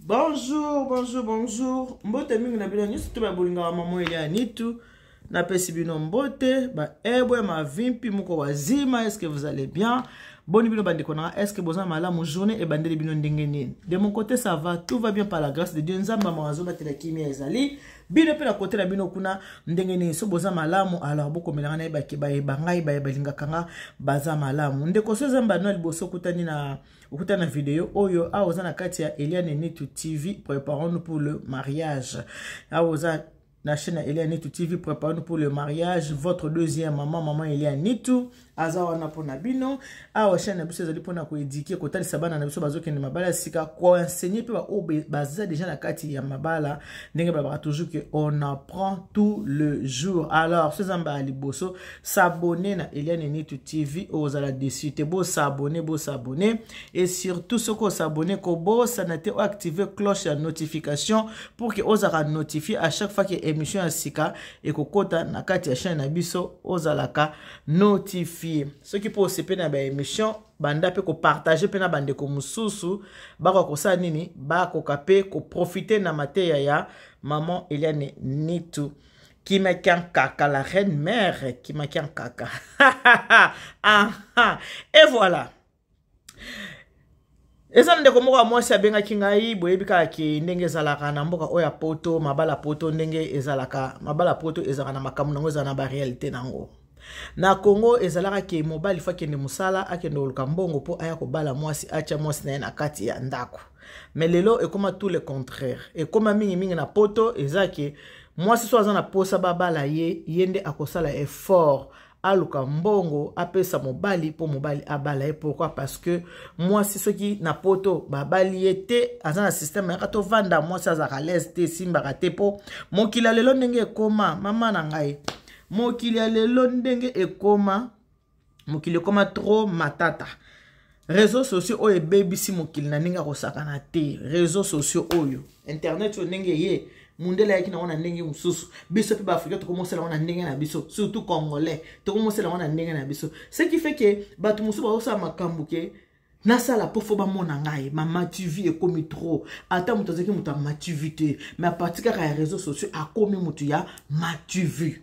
Bonjour, bonjour, bonjour. Mbote mingi na bino nyonso to ba bolingaka maman Elia Nitu. Napesi bino mbote, ba ebwe mavimpi moko wazima, est-ce que vous allez bien? Boni bino bandeko na, est-ce que boza malamu journée ebandeli bino ndenge nini? De mon côté ça va, tout va bien par la grâce de Dieu. Nzambe mawazo batela kimia ezali. Bino pe na côté na bino kuna ndenge nini so boza malamu alors bokomelanga na yebaki bayeba ngai baye balingaka nga baza malamu. Ndeko so Nzambe ano liboso kutani na okuta na video oyo awa oza na kati ya Eliane Nitu TV, préparons-nous pour le mariage. Awa oza na chaîne ya Eliane Nitu TV, préparons-nous pour le mariage, votre deuxième maman, maman Eliane Nitu, aza wana pona bino. Awa chaîne na biso ezali pona koéduquer, kotalisa bana na biso bazokende mabala sika, koenseigner pe ba oyo baza déjà na kati ya mabala, ndenge balobaka toujours que on apprend tout le jour. Alors so eza mbala liboso, s'abonner na Eliane Nitu TV, ozala déçu te. Bos'abonner, bos'abonner, et surtout soki os'abonner, kobosana te oactiver cloche ya notification pour que ozalaka notifié à chaque fois que émission ya sika ekokota na kati ya chaîne na biso, ozalaka notifié. Soki mpo osepeli na baémission, banda mpe kopartage mpe na bandeko mosusu bakoka kosala nini, bakoka mpe koprofite na mateya ya maman Eliane Nitu Kimakiankaka, la reine mère Kimakiankaka. Ah, ah. Et voilà, eza ndeko moko ya mwasi abengaki ngai. Boyebi kaka ke ndenge ezalaka na mboka oyo ya poto, mabala poto ndenge ezalaka, mabala poto ezalaka na makambo nango, ezala na baréalité nango. Na Congo ezalaka ke mobali faut akende mosala, akende koluka mbongo mpo aya kobala mwasi, atya mwasi na ye na kati ya ndako. Mais lelo ekóma tout le contraire, ekóma mingimingi na poto eza ke mwasi so aza na posa babala ye, ye nde akosala effort, aluka mbongo, apesa mobali mpo mobali abala ye. Pourquoi? Parce que mwasi soki na poto babali ye te, aza na système yaka tovanda, mwasi azalaka l'aise te, esimbaka te. Mpo mokili ya lelo ndenge ekóma, mama na ngai, mokili ya lelo ndenge ekóma, mokili ekóma trop matata. Réseaux sociaux oyo ebebisi mokili na ndenge akosakana te. Réseaux sociaux oyo, internet oyo, ndenge ye mundele ayaki nango na ndenge mosusu, biso mpe baafricain tokomosala yango na ndenge na biso, surtout congolais tokomosala yango na ndenge na biso, ce qui fait ke bato mosusu bazosala makambo ke nasala mpo faut bamona ngai. Mama TV ekomi trop. Ata moto azalaki moto ya m'as-tu-vu te, mais à partir kaka ya réseaux sociaux akomi moto ya m'as-tu-vu.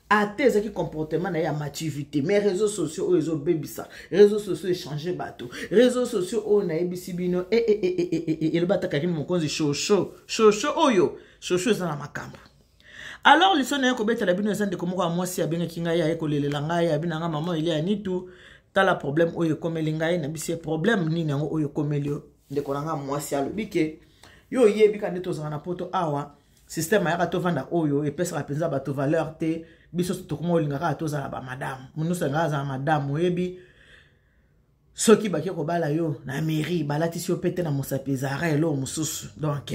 Ata ezalaki comportement na ye ya m'as-tu-vu te, mais réseaux sociaux oyo ezobebisa, réseaux sociaux échange bato, réseaux sociaux oyo nayebisi bino, elobi ata Karine Mokonzi, shosho shosho oyo shosho eza na makambo. Alors liso na ye kobetela bino eza ndeko moko ya mwasi abengaki ngai, aye kolelela ngai, abi na ngai: "Mama Elia Nitu, tala problème oyo ekomeli ngai." Na bisi ye: "Problème nini yango oyo ekomeli yo, ndeko na ngai mwasi?" Alobi ke yo oyebi ka nde tozala na poto awa, système ayaka tovanda oyo epesaka mpenza bato valeur te. Biso tokoma olinga kaka tozala bamadame, nyonso alingaka azala madame. Oyebi soki bake kobala yo na mairie, balatisi yo mpe te na mosapi, ezalaka eloko mosusu. Donc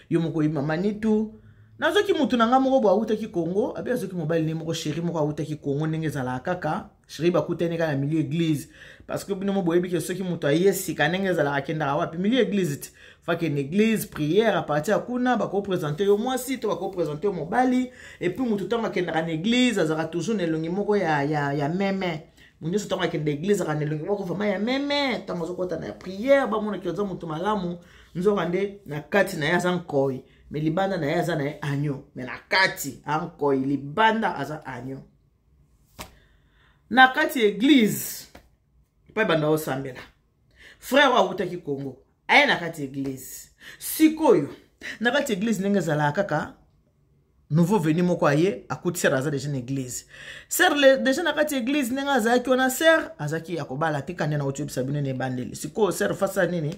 yo moko oyebi, mama Nitu, nazoki mutu na nga moko bo awutaki Congo, abi azoki mobali nde moko, chéri moko awutaki Congo. Ndenge ezalaka kaka, chéri bakutani kaka na milieu église, parce que bino mo boyebi ke soki moto aye sika, ndenge ezalaka, akendaka wapi? Milieu église te, faut akende église, prière. À partir ya kuna bakoprésente yo mwasi to bakoprésente yo mobali. Et puis motu ntango akendaka na église azalaka toujours na elongi moko ya meme. Moto nyonso ntango akende église azalaka na elongi moko vraiment ya meme. Ntango azokɔta na prière, bamonaki aza moto malamu, nzoka nde na kati na ye aza nkoi, mais libanda na ye aza na ye agneau. Mais na kati ankoi, libanda aza agneau. Na kati ya église epai banda osambela, frère oyo awutaki Congo aye na kati ya église. Sikoyo na kati ya église, ndenge ezalaka kaka, nouveau venu moko aye akuti sœur aza déjà na église. Sœur déjà na kati ya église, ndenge azalaki wana, sœur azalaki ya kobala te, kande na otoyebisa bino na ebandeli. Sikoyo sœur fasa nini,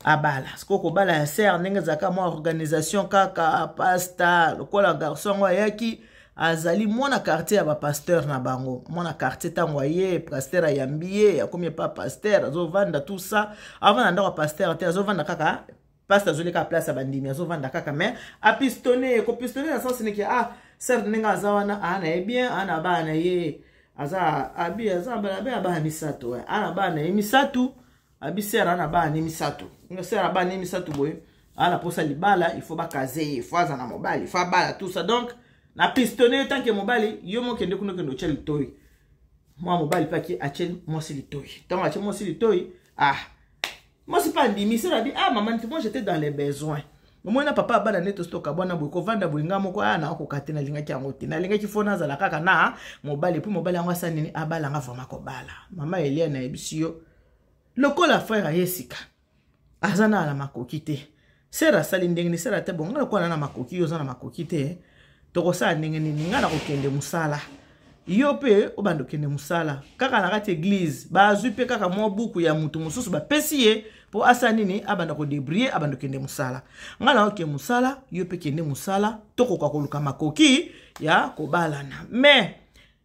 abala. Sikoyo kobala ya sœur, ndenge ezalaka mwa organisation kaka, pasteur lokola garçon yango ayaki azali mwana quartier ya bapasteur na bango, mwana quartier. Ntango aye, pasteur ayambi ye, akomi epa pasteur, azovanda, tout ça. Avanda ndako ya pasteur te, azovanda kaka, pasteur azoleka place ya bandimi, azovanda kaka, mais apistonne, kopistonne na sens neke ah, sœur ndenge aza wana, aa na ye bien, aa na bana na ye, aza abi aza na bana misato, aa na bana na ye misato. Abi sœur aa na bana ne misato, sœur na bana ne misato boye, aa na posa libala, il faut bakaze ye, il faut aza na mobali, il faut abala, tout ça. Donc na pistonne tant que mobali, yo mo okende kuna, okende otya litoi. Mwa mobali mpe aki atie mwasi litoi. Ntango atie mwasi litoi, ah. Mwasi mpe andimi. Sœur abi: "Ah mama, moi j'étais dans les besoins. Omoi na papa abana nde tosi tokabwana boye, kovanda boye nga moko aya naokoka te. Nalingaki yango te, nalingaki fo nazala kaka na mobali. Mpo mobali yango asala nini? Abalanga vraiment kobala." Mama Elia, nayebisi yo, lokola frère aye sika, aza na makoki te. Sœur asali ndenge nini? Sœur ate bongo: "Nga lokola na makoki, yo oza na makoki te, tokosala ndenge nini? Ngai nakokende mosala, yo mpe obanda okende mosala kaka na kati église." Bazwi mpe kaka mwa buku ya motu mosusu, bapesi ye mpo asala nini? Abanda kodébrouiller, abanda okende mosala. "Ngai naoke mosala, yo mpe kende mosala, tokoka koluka makoki ya kobalana. Mais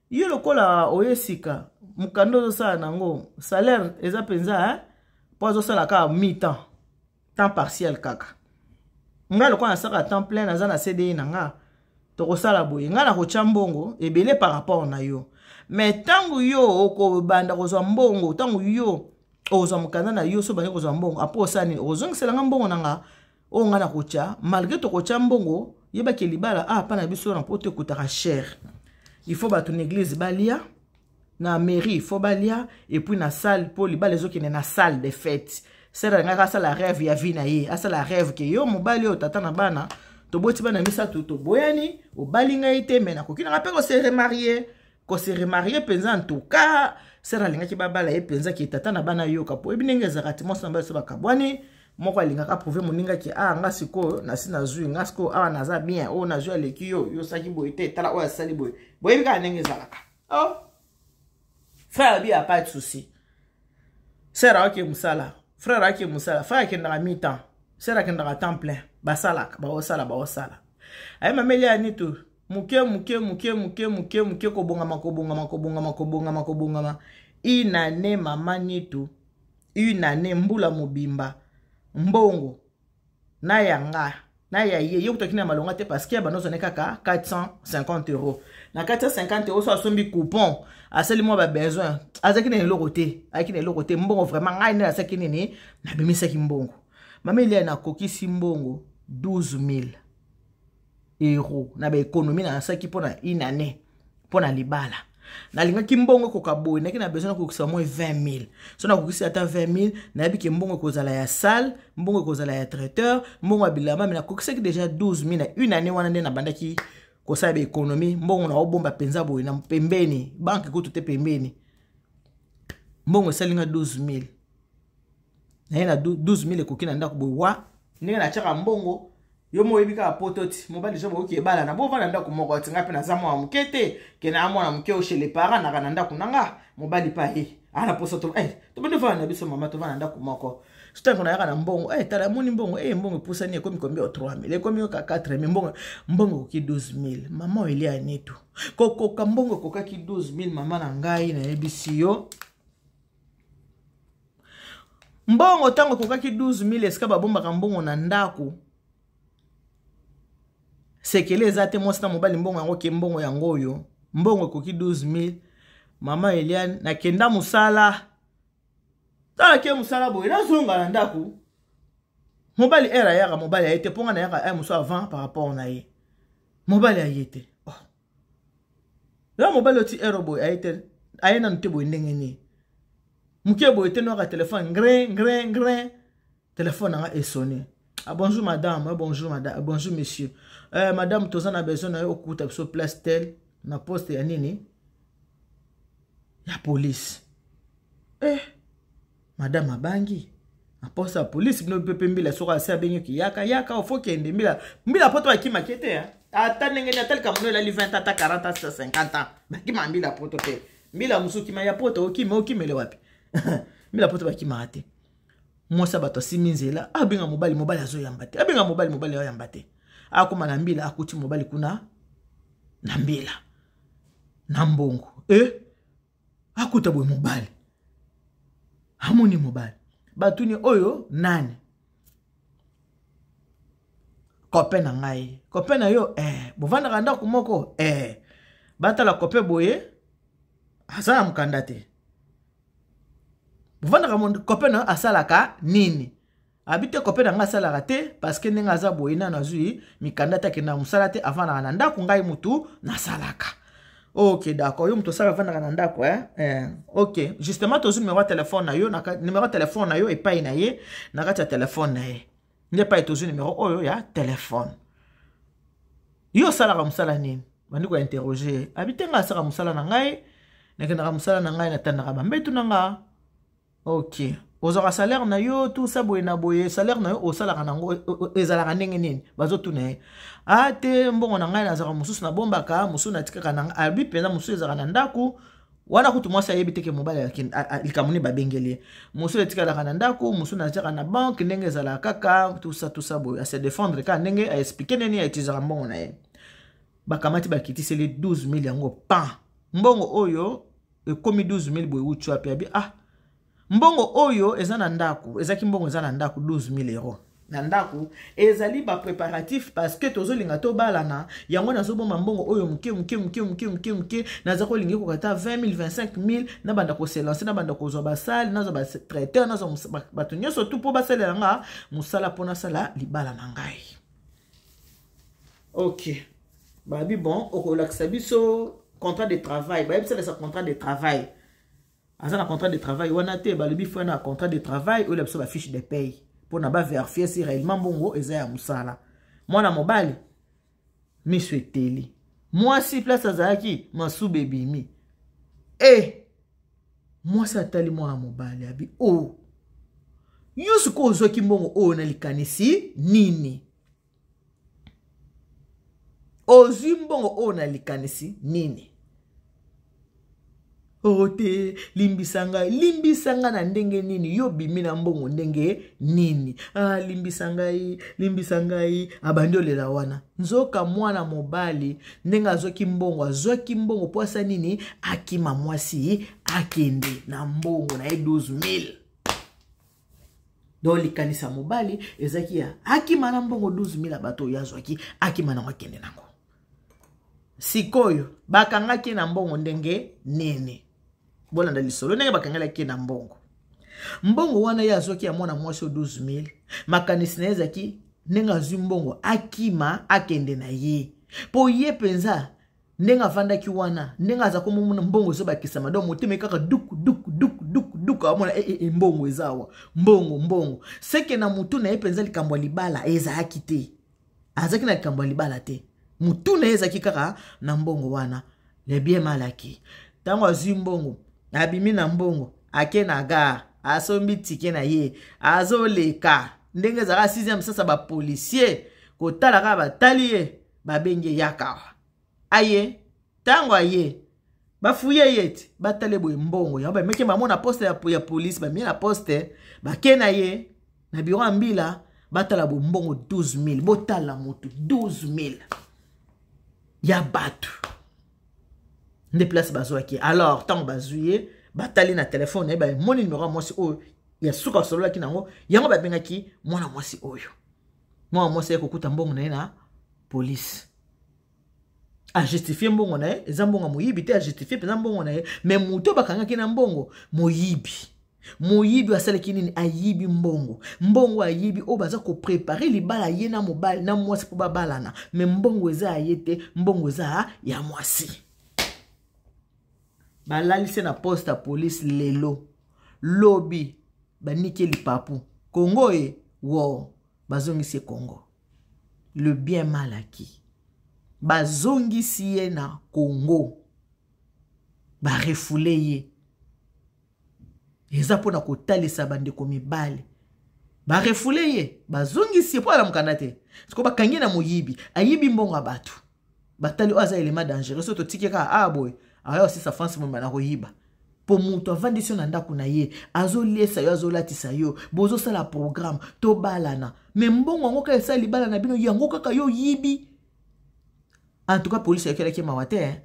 yo lokola oye sika, mokanda ozosala nango, salaire eza mpenza mpo azosala kaka mi-temps, temps partiel kaka. Ngai lokola nasalaka temps plein, naza na CDI na nga, tokosala boye: ngai nakotya mbongo ebele par rapport na yo. Mais ntango yo okobanda kozwa mbongo, ntango yo okozwa mokanda na yo, so obandi kozwa mbongo, apo osala nini? Okozongisela nga mbongo na nga oyo ngai nakotya. Malgré tokotya mbongo, yebaki libala a pa na biso na poto ekutaka cher. Il faut bato na église balia, na mairie il faut balia, et puis na salle, mpo libala ezokende na salle de fête." Sœur alingaki asala rêve ya vie na ye, asala rêve ke yo mobali oyo, tata na bana, toboti bana misato, toboyani, obali ngai te, mais nakoki nanga mpe kose remarier, kose remarier mpenza. En tout cas sœur alingaki babala ye mpenza, ke tata na bana yoka, po oyebi ndenge ezalaka ti mwasi na bali so bakabwani, moko alingaka prouver moninga ke: "Ah, nga sikoyo nasi nazwi, nga sikoyo awa naza bien, oyo nazwi aleki yo, yo osaki boye te, tala oyo asali boye." Boyebi kaka ndenge ezalaka. Oh, frère abi: "Ya pas de souci." Sœur aoke mosala, frère aoke mosala. Frère akendaka mi-temps, sœur akendaka temps plein. Basalaka, baosala, baosala. Aye, mameli ya nitu moke moke moke moke moke moke, kobongama, kobongama, kobongama, kobongama, kobongama. Une année, mama nitu, une année, mbula mobimba, mbongo na yanga na ya ye, ye kutaki na malonga te, parce que ya banozwane kaka 450 euros. Na 450 euros, so asombi coupon, asali mwa babesoin. Azalaki na eloko te, azalaki na eloko te. Mbongo vraiment, ngai nde nasalaki nini? Nabimisaki mbongo. Mama Elia, nakokisi mbongo 12 000 euros na baéconomie nasalaki mpo na une année, mpo na libala. Nalingaki mbongo ekoka boye, naki na besoin nakokisa mwa 20 000. So nakokisi ata 20 000, nayebi ke mbongo ekozala ya salle, mbongo ekozala ya traiteur, mbongo ya bilamba. Mais nakokisaki déjà 12 000 na une année wana. Nde nabandaki kosala baéconomie, mbongo na obomba mpenza boye na pembeni, banque kutu te, pembeni. Mbongo esalinga 12 000. Naye na 12 000 ekoki na ndako boye wa ndenge natiaka mbongo. Yo mo oyebi kaka poto ti mobali so boyoki ebala na bovanda ndako moko ti ngai mpe naza mwana moke te, ke na mwana moke o chez les parents, naka na ndako na nga. Mobali mpe aye ana posa to eh, tobandi ovanda na biso, mama, tovanda ndako moko. So ntango nayaka na mbongo, eh, tala, amoni mbongo, eh, mbongo epusani, ekomi combien? 3000, ekomi oka 4000. Mbongo, mbongo ekoki 12 000. Mama oyelia netu kokoka, mbongo ekokaki 12 000. Mama na ngai, nayebisi yo, mbongo ntango ekokaki 12 000, esika babombaka mbongo na ndako, sekele eza te. Mwasi na mobali, mbongo yango ke mbongo yango oyo, mbongo ekoki 12 000. Mama Eliane, nakenda mosala, tala ke mosala boye, nazonga na ndako, mobali ere ayaka, mobali aye te, mpo nga nayaka aye mosu avant par rapport na ye. Mobali aye te. Oh. Ya mobali oti ere boye aye te, aye nanu te. Boye ndenge nini? Moke boye te, noyaka telefone, ngrin ngrin ngrin, telefone nanga esonné. "Ah, bonjour madame." "Ah, bonjour madame." "Ah, bonjour monsieur." "Madame, toza na besoin na yo, okuta biso place tel, na poste ya nini, ya police." Eh, madame abangi na poste ya police. Bino mpe mbila, soki asi abengi, yaka, yaka, ofo kende mbila. Mbila poto bakimaki te, ata ndenge nini, ata likambo no elali 20, ata 40, ata 50 ans, bakima mbila poto te. Mbila mosusu okima ya poto, okima, okimele wapi? Mbila poto bakimaka te. Mwasi ya bato asimi nzela, abenga mobali, mobali azoyamba te. Abenga mobali, mobali azoyamba te. Akóma na mbila, akuti mobali kuna na mbila na mbongo. E akuta boye mobali, amoni mobali, batuni: "Oyo nani?" "Copain na ngai." "Copain na yo? Eh, bovandaka ndako moko?" "Eh." Batala copain boye, aza na mokanda te. "Bovandaka, copain na yo asalaka nini?" Abi te, "Copain na ngai asalaka te, parce que ndenge aza boye, nano azwi mikanda te, akendaka mosala te, avandaka na ndako, ngai mutu nasalaka." Ok, d'accord. Yo moto osala, avandaka na ndako, eh? Eh, ok, justement tozwi numéro ya telefone na yo, numéro ya telefone na yo epai na ye, na kati ya telefone na ye nde epai tozwi numéro oyo ya telefone. Yo osalaka mosala nini? Bandi kointerroger ye. Abi te, ngai asalaka mosala na ngai, nakendaka mosala na ngai, natandaka bambetu na nga. Ok, ozwaka salaire na yo tout ça boye na boye, salaire na yo osalaka nango ezalaka ndenge nini? Bazotuna ye. A te, mbongo na ngai nazalaka mosusu nabombaka, mosusu natikaka na abi mpenza, mosusu ezalaka na ndako wana. Kutu mwasi ayebi te ke mobali likambo nini babengeli ye. Mosusu etikalaka na ndako, mosusu natiaka na banque, ndenge ezalaka kaka tusa tusa boye. Ase défendre kaka ndenge aexpliquer ndenge autilisaka mbongo na ye. Bakamati, bakitiseli 12 000 yango pan. Mbongo oyo ekomi 12 000 boye, wuti wapi? Abi ah, mbongo oyo eza na ndako, ezalaki mbongo eza na ndako, 12 000 € na ndako, ezali bapréparatif parce que tozolinga tobalana. Yango nazobomba mbongo oyo moke moke moke moke moke moke, naza kolingi koka ata 20 000, 25 000, nabanda kose lancer, nabanda kozwa basale, nazwa batraiteur, nazwa bato nyonso tu mpo basalela nga mosala mpo nasala libala na ngai. Ok, babi bon, okolakisa biso contrat de travail. Bayebisalisa contrat de travail, aza na contrat de travail wana te. Balobi faut na contrat de travail oyo biso bafiche de paye mpona bavérifier si réellement mbongo eza ya mosala. Mwana mobali miso eteli, mwasi place azalaki masuba ebimi. E mwasi atali mwana mobali, abi o oh, yo sikoyo ozwaki mbongo oyo na likanisi nini? Ozwi mbongo oyo na likanisi nini? O te, limbisa ngai. Limbisa ngai na ndenge nini? Yo bimi na mbongo ndenge nini? Ah, limbisa ngai, limbisa ngai. Abandi olela wana. Nzoka mwana mobali ndenge azwaki mbongo, azwaki mbongo mpo asa nini? Akima mwasi, akende na mbongo na ye 12 000. Donc likanisa mobali ezalaki ya akima na mbongo 12 000 ya bato oyo azwaki, akima nango, akende nango. Sikoyo bakangaki ye na mbongo ndenge nini? Bolanda lisolo ndenge bakangelaki ye na mbongo. Mbongo wana ye azwaki ya mwana mwasi oyo 12 000, makanisi na ye ezalaki ndenge azwi mbongo, akima, akende na ye, mpo ye mpenza ndenge avandaki wana, ndenge aza komomona mbongo ezobakisama, donc motema kaka duku duku duku duku duku, amona e, e, e, mbongo eza awa, mbongo, mbongo. Seke na motu na ye mpenza likambo ya libala ezalaki te, azalaki na likambo ya libala te, motu na ye ezalaki kaka na mbongo wana. Le bien mal acquis. Ntango azwi mbongo, abimi na mbongo, ake na gare, asombi ticket na ye, azoleka ndenge ezalaka 6e sasa, bapolicier kotala kaka, batali ye, babengi ye, yakawa. Aye, ntango aye, bafouiller ye ti batale boye mbongo yango, bameki bamona poste ya police, bamie na poste, bake na ye na biro ya mbila, batala boye mbongo 12 000. Botala motu, 12 000 ya bato nde place bazwaki. Alors ntango bazwi ye, batali na telefone na ye, bamoni numero ya mwasi oyo ya suka basololaki nango. Yango babengaki mwana mwasi oyo. Mwana mwasi aye kokuta mbongo na ye na police. Ajustifier mbongo na ye, eza mbongo ya moyibi te, ajustifier mpenza mbongo na ye. Mais moto bakangaki na mbongo, moyibi. Moyibi asalaki nini? Ayibi mbongo. Mbongo ayibi oyo, baza kopréparer libala ye na mobali na mwasi mpo babalana, mais mbongo eza ya ye te, mbongo eza ya mwasi. Balalisi na poste ya police lelo, lobi baniki lipapu Kongo e wo, bazongisi ye Kongo. Le bien mal acquis. Bazongisi ye na Congo, barefouler ye. Eza mpona kotalisa bandeko mibali. Barefouler ye, bazongisi ye mpo ala mokanda te. Siko bakangi na moyibi, ayibi mbongo ya bato. Batali oyo aza élément dangereux, so totiki kaka a boye, aya osisa France momba na koyiba. Mpo moto avandisi yo na ndako na ye, azoliesa yo, azolatisa yo, bozosala programme tobalana, mais mbongo yango kaka esala libala na bino, yango kaka yo oyibi. En tout cas polisi ayokelaki mawa te.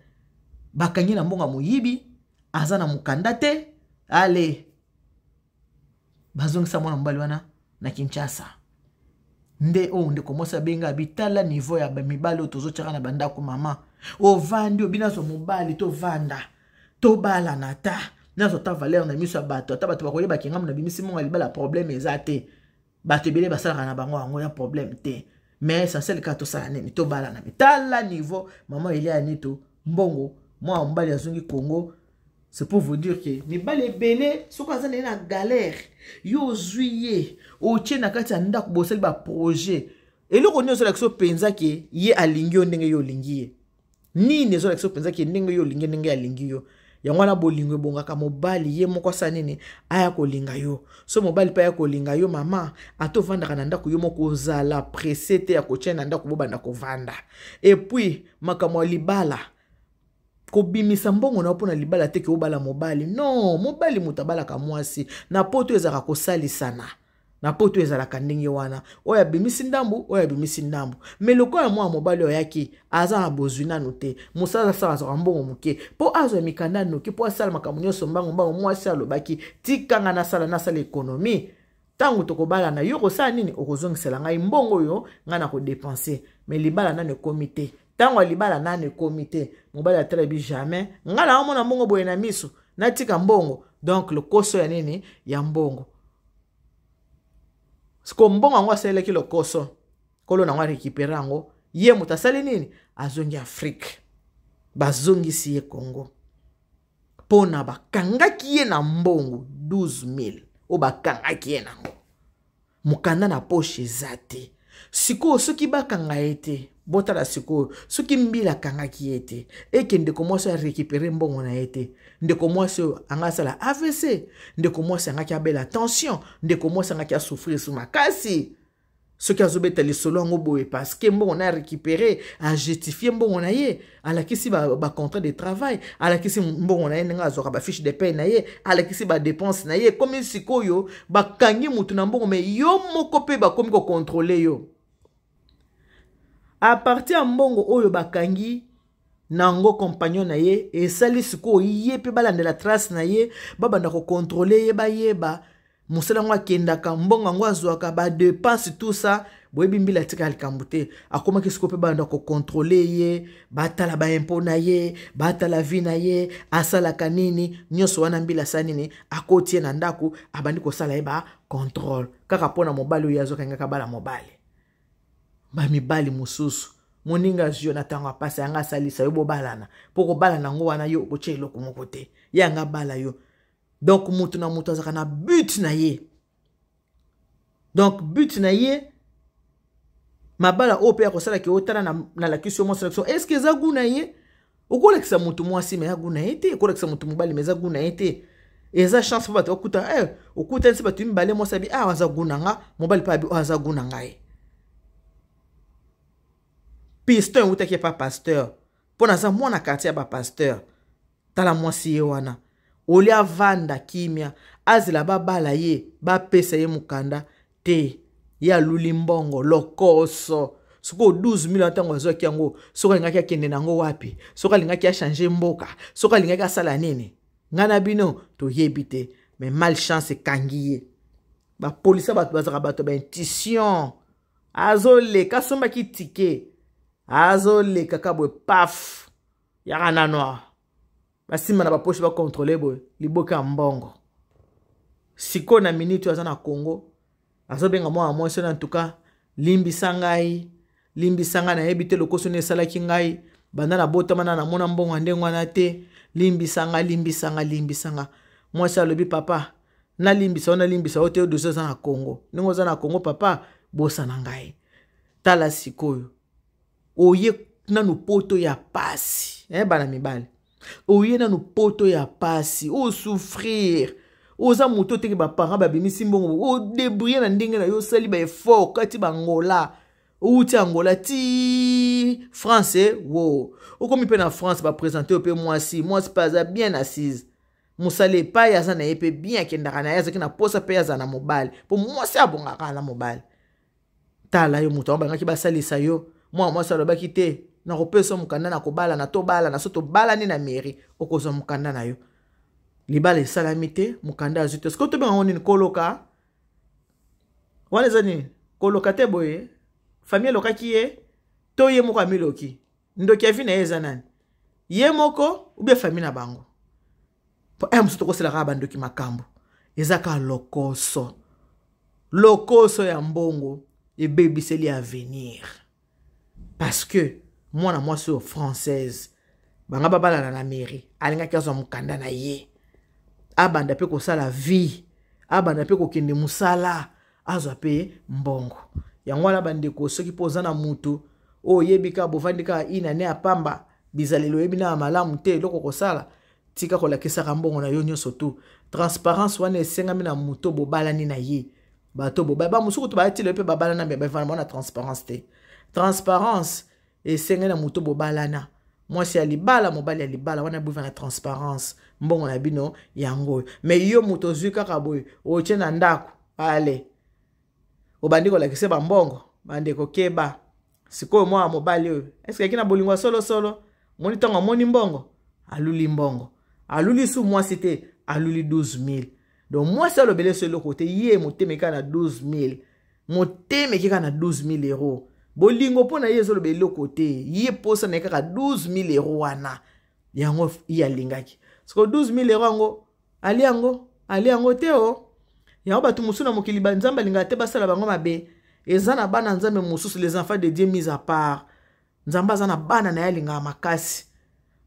Bakangi na mbongo ya moyibi, aza na mokanda te. Ale, bazongisa mwana mobali wana na Kinshasa. Nde oyo ndeko mwasi abenga, abi tala niveau ya mibali oyo tozotyaka na bandako. Mama ovandi, obi nazwa mobali, tovanda, tobalana, ata nazwa ata valeur na miso ya bato, ata bato bakoyebaki ngambo nabimisi mbongo ya libala, problème eza te. Bato ebele basalaka na bango yango ya problème te, mais essentiel kaka tosala nini? Tobalana. Tala niveau mama Elia Nito, mbongo. Mwana mobali azongi Congo. C'est pour vous dire que mibali ebele, soki aza na ye na galère, yo ozwi ye, otie na kati ya ndako, bosali baprojet, eloko nini ozolakisa mpenza ke ye alingi yo ndenge yo olingi ye? Nini ezolakisa mpenza ke ndenge yo olingi, ndenge alingi yo? Yango wana bolingo ebongaka mobali ye moko asala nini, aya kolinga yo. So mobali mpe aya kolinga yo, mama, ata ovandaka na ndako yo moko, ozala presse te ya kotia na ndako, bobanda kovanda. Et puis makambo ya libala, kobimisa mbongo na yo mpo na libala te ke obala mobali. Non, mobali moto abalaka mwasi. Na poto ezalaka kosalisana, na poto ezalaka ndenge wana, oyo abimisi ndambu, oyo abimisi ndambu. Mais lokola mwana mobali oyo ayaki aza na bozwi nanu te, mosala asala, azwaka mbongo moke, mpo azwa mikanda noki, mpo asala makambo nyonso mbango mbango, mwasi alobaki: "Tikanga nasala économie. Ntango tokobalana, yo kosala nini? Okozongisela ngai mbongo oyo ngai na kodépenser." Mais libala nano ekomi te, ntango ya libala nano ekomi te. Mobali atalabi: "Jamais ngai naomona mbongo boye na miso, natika mbongo." Donc lokoso ya nini? Ya mbongo. Siko mbongo yango asalelaki lokoso, nkolo nango arécupérer yango. Ye moto asali nini? Azongi Afrique, bazongisi ye Congo mpo na bakangaki ye na mbongo 12 000 oyo bakangaki ye nango. Mokanda na poche eza te. Sikoyo soki bakanga ye te, botala sikoyo, soki mbila akangaki ye te, eke ndeko mwasi oyo arécupérer mbongo na ye te, ndeko mwasi oyo anga asala AVC, ndeko mwasi angaki abela tension, ndeko mwasi angaki asouffrir su makasi. Soki azobeta lisolo yango boye, parce que mbongo na arécupérer, ajustifier mbongo na ye, alakisi bacontrat de travail, alakisi mbongo na ye ndenge azwaka, bafiche de paie na ye, alakisi badépense na ye. Ekomi sikoyo bakangi mutu na mbongo, mais yo moko mpe bakomi kocontrôler yo à partir ya mbongo oyo bakangi nango compagnon na ye. Esali sikoyo ye mpe balandela trace na ye, babanda kocontrôler ye, bayeba mosala yango akendaka, mbongo yango azwaka, badépense, tout ça. Boyebi, mbila atika likambo te. Akomaki sikoyo mpe banda kocontrôler ye, batala baimpôts na ye, batala vie na ye, asalaka nini, nyonso wana. Mbila asala nini? Akoti ye na ndako, abandi kosala ye bacontrôle, kaka mpo na mobali oyo azokangaka bala mobali. Bamibali mosusu, moninga azwi yo na ntango apasi, yanga asalisa yo, bobalana. Mpo kobalana yango wana, yo okotia eloko moko te, ye yanga abala yo. Donc moto na moto azalaka na but na ye. Donc but na ye, mabala oyo mpe ya kosalaki, otala, nalakisi yo mwasi na biso, est-ce eza goût na ye? Okolakisa moto mwasi, mais ya goût na ye te. Okolakisa moto mobali, mais eza goût na ye te. Eza chance mpo bato bakuta, okutanisi bato mibale, mwasi abi: "Ah, aza goût na nga." Mobali mpe abi: "Oyo aza goût na ngai." Piston eutaki epa pasteur, mpo naza mwana quartier ya bapasteur. Tala mwasi ye wana, oli avanda kimia, azela babala ye, bapesa ye mokanda te, ye aluli mbongo, lokoso. Soki 12 000, ntango azwaki yango, soki alingaki akende nango wapi? Soki alingaki achanger mboka, soki alingaki asala nini? Ngai na bino toyebi te. Mais malchance ekangi ye. Bapolisa, bato bazalaka bato baintuition. Azoleka, asombaki ticket, azoleka ka boye, paf, yaka nano awa, basimba na bapoche, bacontrôler boye, liboka ya mbongo. Sikoyo na minute oyo aza na Congo, azobenga mwana mwasi oyo: "Antuka limbisa ngai, limbisa ngai, nayebi te lokoso nini esalaki ngai. Banda nabotama na namona mbongo ya ndenge wana te. Limbisa ngai, limbisa ngai, limbisa ngai." Mwasi alobi: "Papa, nalimbisa yo? Nalimbisa yo te. Yo dossier oza na Congo, ndenge oza na Congo, papa, bosana ngai." Tala sikoyo, oye nanu poto ya pasi, eh, bana mibale, oye nanu poto ya pasi, osouffrir, oza moto oteki, baparent babimisi mbongo, odébrouiller na ndenge na yo, osali baeffort kati bangola, outi Angola ti France, wo okomi mpe na France, baprésenter yo mpe mwasi. Mwasi mpe aza bien assise, mosala epai aza na ye mpe bien, akendaka na ye, azalaki na posa mpe aza na mobali, mpo mwasi abongaka na mobali. Tala yo, moto yango balingaki basalisa yo. Mwana mwasi alobaki: "Te, nakopesa mokanda na kobalana, tobalana. So tobalani na mairie, okozwa mokanda na yo." Libala esalami te, mokanda azwi te. Sikoyo tobenga ngo nini? Koloka wana eza nini? Koloka te boye, famille elokaki ye to ye moko amiloki? Ndoki ya vie na ye eza nani? Ye moko ou bien famille na bango? Po mosusu tokoselaka bandoki. Makambo eza kaka lokoso, lokoso ya mbongo ebebiseli avenir, parce que mwana mwasi oyo française. Banga babalana na mairie, alingaki azwa mokanda na ye, abanda mpe kosala vie, abanda mpe kokende mosala, azwa mpe mbongo. Yango wana bandeko, soki mpo oza na mutu oyo oyebi kaka bovandi kaka ina ne ya pamba, bizaleli oyebi na ya malamu te, eloko kosala, tika kolakisaka mbongo na yo nyonso tu. Transparence wana esengami na moto bobalani na ye. Bato bobali bamosusu kutu bayatila mpe babalana, me bavanda bango na transparence te. Transparence esengeli na moto bobalana, mwasi ya libala, mobali ya libala, wana bova na transparence, mbongo na bino yango oyo. Me yo moto ozwi kaka boye, otie na ndako, ale obandi kolakisa bambongo. Bandeko, keba. Sikoyo mwana mobali oyo eske ayaki na bolingo ya solosolo? Moni ntango amoni mbongo, aluli mbongo, aluli su mwasi te, aluli 12000. Donc mwasi alobele so eloko te, ye motema ekaka na 12000, motema ekeka na 12000 euro. Bolingo mpo na ye ezoloba eloko te, ye mposa na ye kaka 12000 euro wana, yango ye alingaki. Sikoyo 12000 euro yango ali yango, ali yango te. O yango bato mosusu na mokili, banzambe alingaka te basala bango mabe. Eza na bana Nzambe mosusu, les enfants de Dieu mis à part. Nzambe aza na bana na ye alingaka makasi.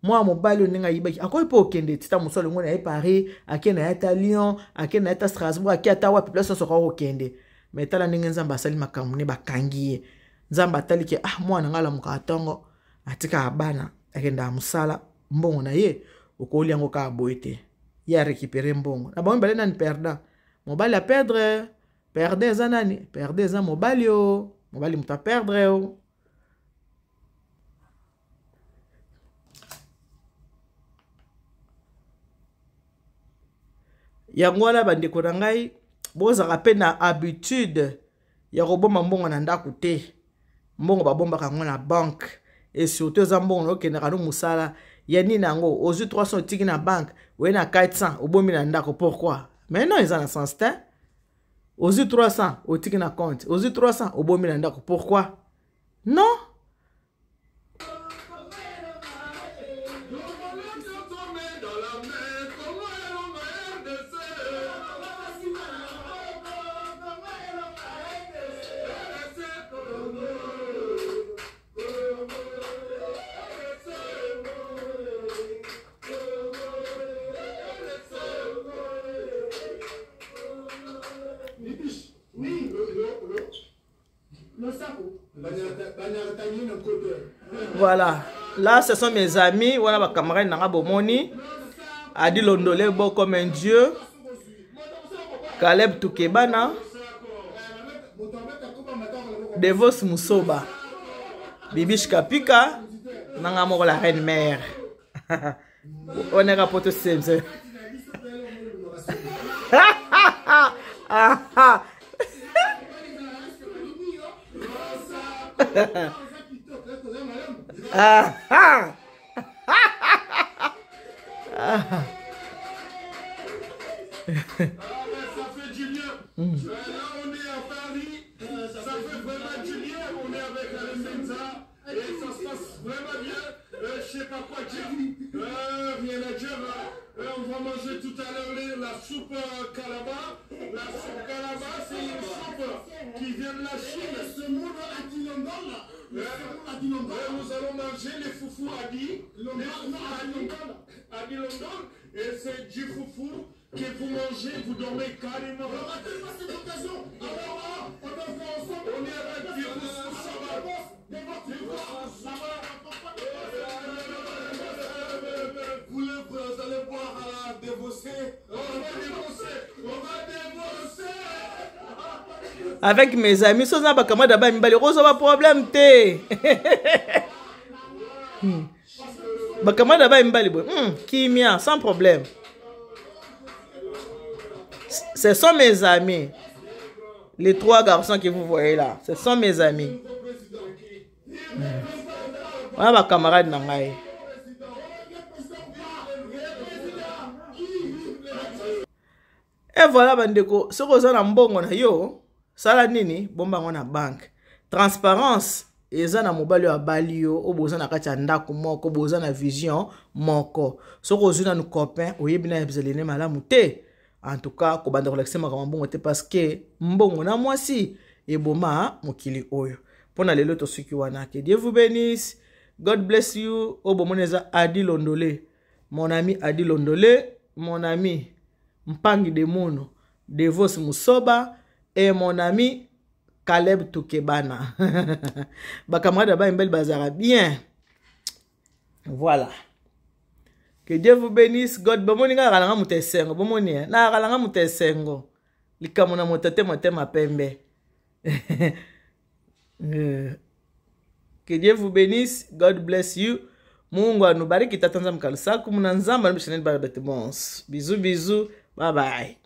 Mwana mobali oyo ndenge ayibaki, akoki mpe okende tita mosu alongo na ye Paris, ake na ye ata Lyon, ake na ye ata Strasbourg, ake ata wapi, place nyonso akoki kokende. Me tala ndenge Nzambe asali makambo ne, bakangi ye. Nzambe atali ke ah, mwana ngai alamukaka ntongo, atikaka bana, akendaka mosala, mbongo na ye okoli yango kaka boye te. Ye arécupere mbongo na bango mibale. Nani perdant? Mobali aperdre. Perdant eza nani? Perdant eza mobali. O mobali moto aperdre. O yango wana bandeko na ngai, bozalaka mpe na habitude ya kobomba mbongo na ndako te. Mbongo babombaka yango na banque, et surtout eza mbongo na okendaka no mosala ya nini yango. Ozwi 300, otiki na banque, oye na 400, obombi na ndako, pourquoi? Mais non, eza na sens te. Ozwi 300, otiki na compte, ozwi 300, obombi na ndako, pourquoi? Non. Voilà, là ce sont mes amis, voilà ba camarades nanga bomoni. Adi Londole beau comme un dieu. Caleb Tukebana. Devos Musoba. Bibish Kapika. Nanga moko la reine mère. On est poto semse. Ah ah ah. Ah, ça fait du bien. Là, on est à Paris. Ça fait vraiment du bien. On est avec Alessenza. Et ça se passe vraiment bien. Je sais pas quoi dire. Rien à dire. Hein. On va manger tout à l'heure la soupe Calaba. La soupe Calaba, c'est une soupe qui vient de la Chine. Nous allons manger les foufous Adi. Les foufous Adi, Adi London. Et c'est du foufou que vous mangez, vous dormez carrément. Ne ratez pas cette occasion. Alors, on est ensemble. On est avec Virus Saba. Vous, vous allez boire à la dévocer. On va dévocer. On va dévocer. Avec mes amis, soza bakamada ba mibali, okozwa ba problème te. Bakamada ba mibali boye, kimia, sans problème. Ce sont mes amis. Les trois garçons que vous voyez là, ce sont mes amis. Wana ba camarade na ngai. Et voilà bandeko, soki oza na mbongo na yo, sala nini? Bomba yango na banque. Transparence eza na mobali oyo abali yo, oyo boza na kati ya ndako moko, boza na vision moko. Soki ozwi nanu copain, oyebi na ezali ne malamu te. En tout cas, kobanda kolakisa makambo mbongo te, parce que mbongo na mwasi eboma mokili oyo. Mpo na lelo tosuki wana. Que Dieu vous bénisse. God bless you. Oyo bomoni eza Adi Londole, mon ami Adi Londole, mon ami Mpangi de Mono, Devos Musoba et mon ami Caleb Tukebana. Bacamarade ya bayembeli bazalaka bien. Voilà. Que Dieu vous bénisse. God, bomoni nga nakalanga moto esengo. Bomoni, eh? Nakalanga moto esengo. Likambo na moto te motema pembe. Que Dieu vous bénisse. God bless you. Mungu anubariki tata nzambe kalusaku muna nzambe anubishaneni bana bete bons. Bisous bisous. Bye bye.